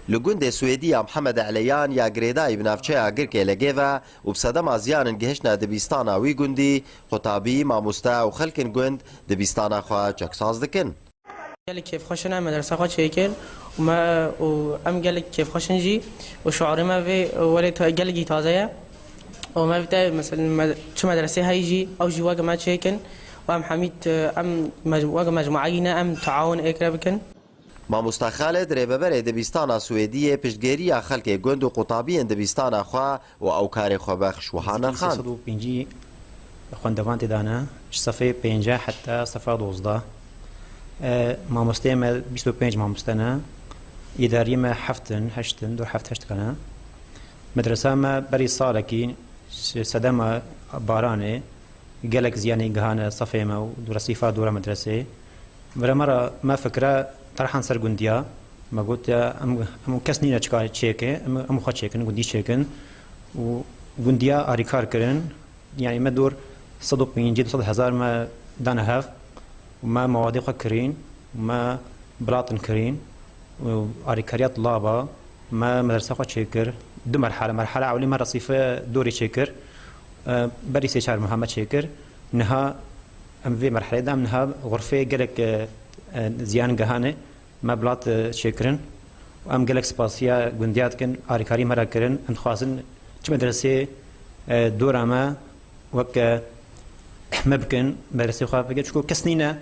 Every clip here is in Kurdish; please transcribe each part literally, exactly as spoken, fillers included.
Li gundê Swêdî ya Mihemed Eleyan ya girêdayî bi navçeya Girkê Legê ve û bi sedema ziyan in gihiştine dibîstana wî gundî, qutabî, mamoste û xelkên gund dibîstana xwe çeksaz dikin. Gelek kêfxweş in, em medresa xwe çêkir û me û em gelek kêfxweş in jî û şiarê me vê welê ta-, gelekî taze ye û me vê te, mesela, me, çi medresê heyî jî ew jî weke me çêkin û em hemî t-, em mec-, weke mecmueyî ne em taawun êkre bikin. Mamosta Xalid, rêveberê dibîstana Swêdiyê, piştgêriya xelkê gund û qutabiyên dibîstana xwe û ew karê xwebexş wiha nirxand. Sed û pêncî xwendevan tê de ne, ji sefê pêncî heta sefa dozdeh. E, mamosteyê me bîst û pênc mamoste ne, îdariyê me heft in, heşt in, dor heft heşt tane. Medresa me berî salekî ji sedema baranê gelek ziyanê gihane sefê me û resîfa dora medresê. Vira me re me fikre terhan ser gundiya. Me got ya em, em kes nîne çika çêke, em, em xwe çêkin, gundî çêkin. Û gundiya arîkar kirin. Yani me dor sed û pêncî, du sed hezar me dane hev. Û me mawadê xwe kirîn, me bilatin kirîn. Û arîkariya tulaba, me medresa xwe çêkir. Du merhale, merhale ewlî me resîfe dorê çêkir. E, berî sê çar meha me çêkir. Niha em vê merhelê de em niha xurfê gelek, e, e, ziyan gihane me bilat, e, çêkirin. Em gelek spasiya gundiya dikin, arîkarî me re kirin. Em dixwazin çi medresê, e, dora me wek, e, me bikin, medresê xwe bikin. Çunku kes nîne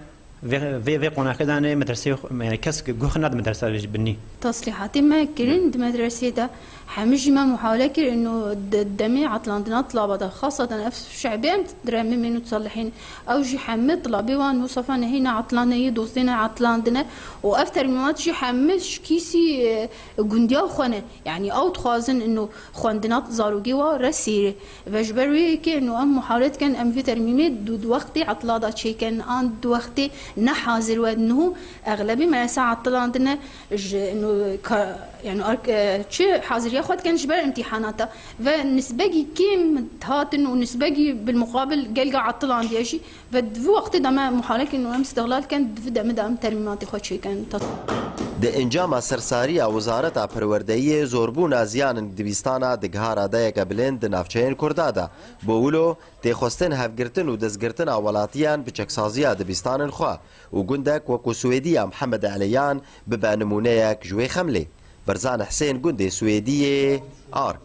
vê, vê, vê qonaxê de ne medresê xwe, yani kes guh nade medresa jî binî. Taslîhatê me kirin di medresê de. Hemî jî me muhawele kir, ino de-, demê etlandina tilaba de, xasatan ev şehbê em dire Mimên û Salihîn, ew jî hemî tilabê wan nû sefa nehî ne etlandine, yê dostê ne etlandine û ev termîmat jî hemî ji kîsî, e, gundiya xwe ne. Yanî ew dixwazin ino xwendina zarokê wa resîrê. Ve ji ber wê yekê ino em muhawele dikin, em vê termîmê du, du wextê etla de çêkin, an du wextê ne hazir we. Niho exlebî meresa etilandine. Ji, nû, ka, yani, ark-, e, çi haziriya xwe dikin ji ber imtîhanata ve nisbegî kêm hatin û nisbegî bilmuqabil gelga etilandiye jî ve di vî wextê de me muhale kirin û em îstixlal kin, di vî demê de em termîmatê xwe çêkin. Ta- Di encama sersariya Wezareta Perwerdeyiyê, zorbûna ziyanin dibîstana digiha radeyeke bilind di navçeyên Kurda de. Bo wilo tê xwestin hevgirtin û destgirtina welatiyan bi çeksaziya dibistanin xwe û gundek wekû Swêdiya Mihemed Eleyan bibe nimûneyek ji wê xemlê. Berzan Husên, gundê Swêdiyê, Ark.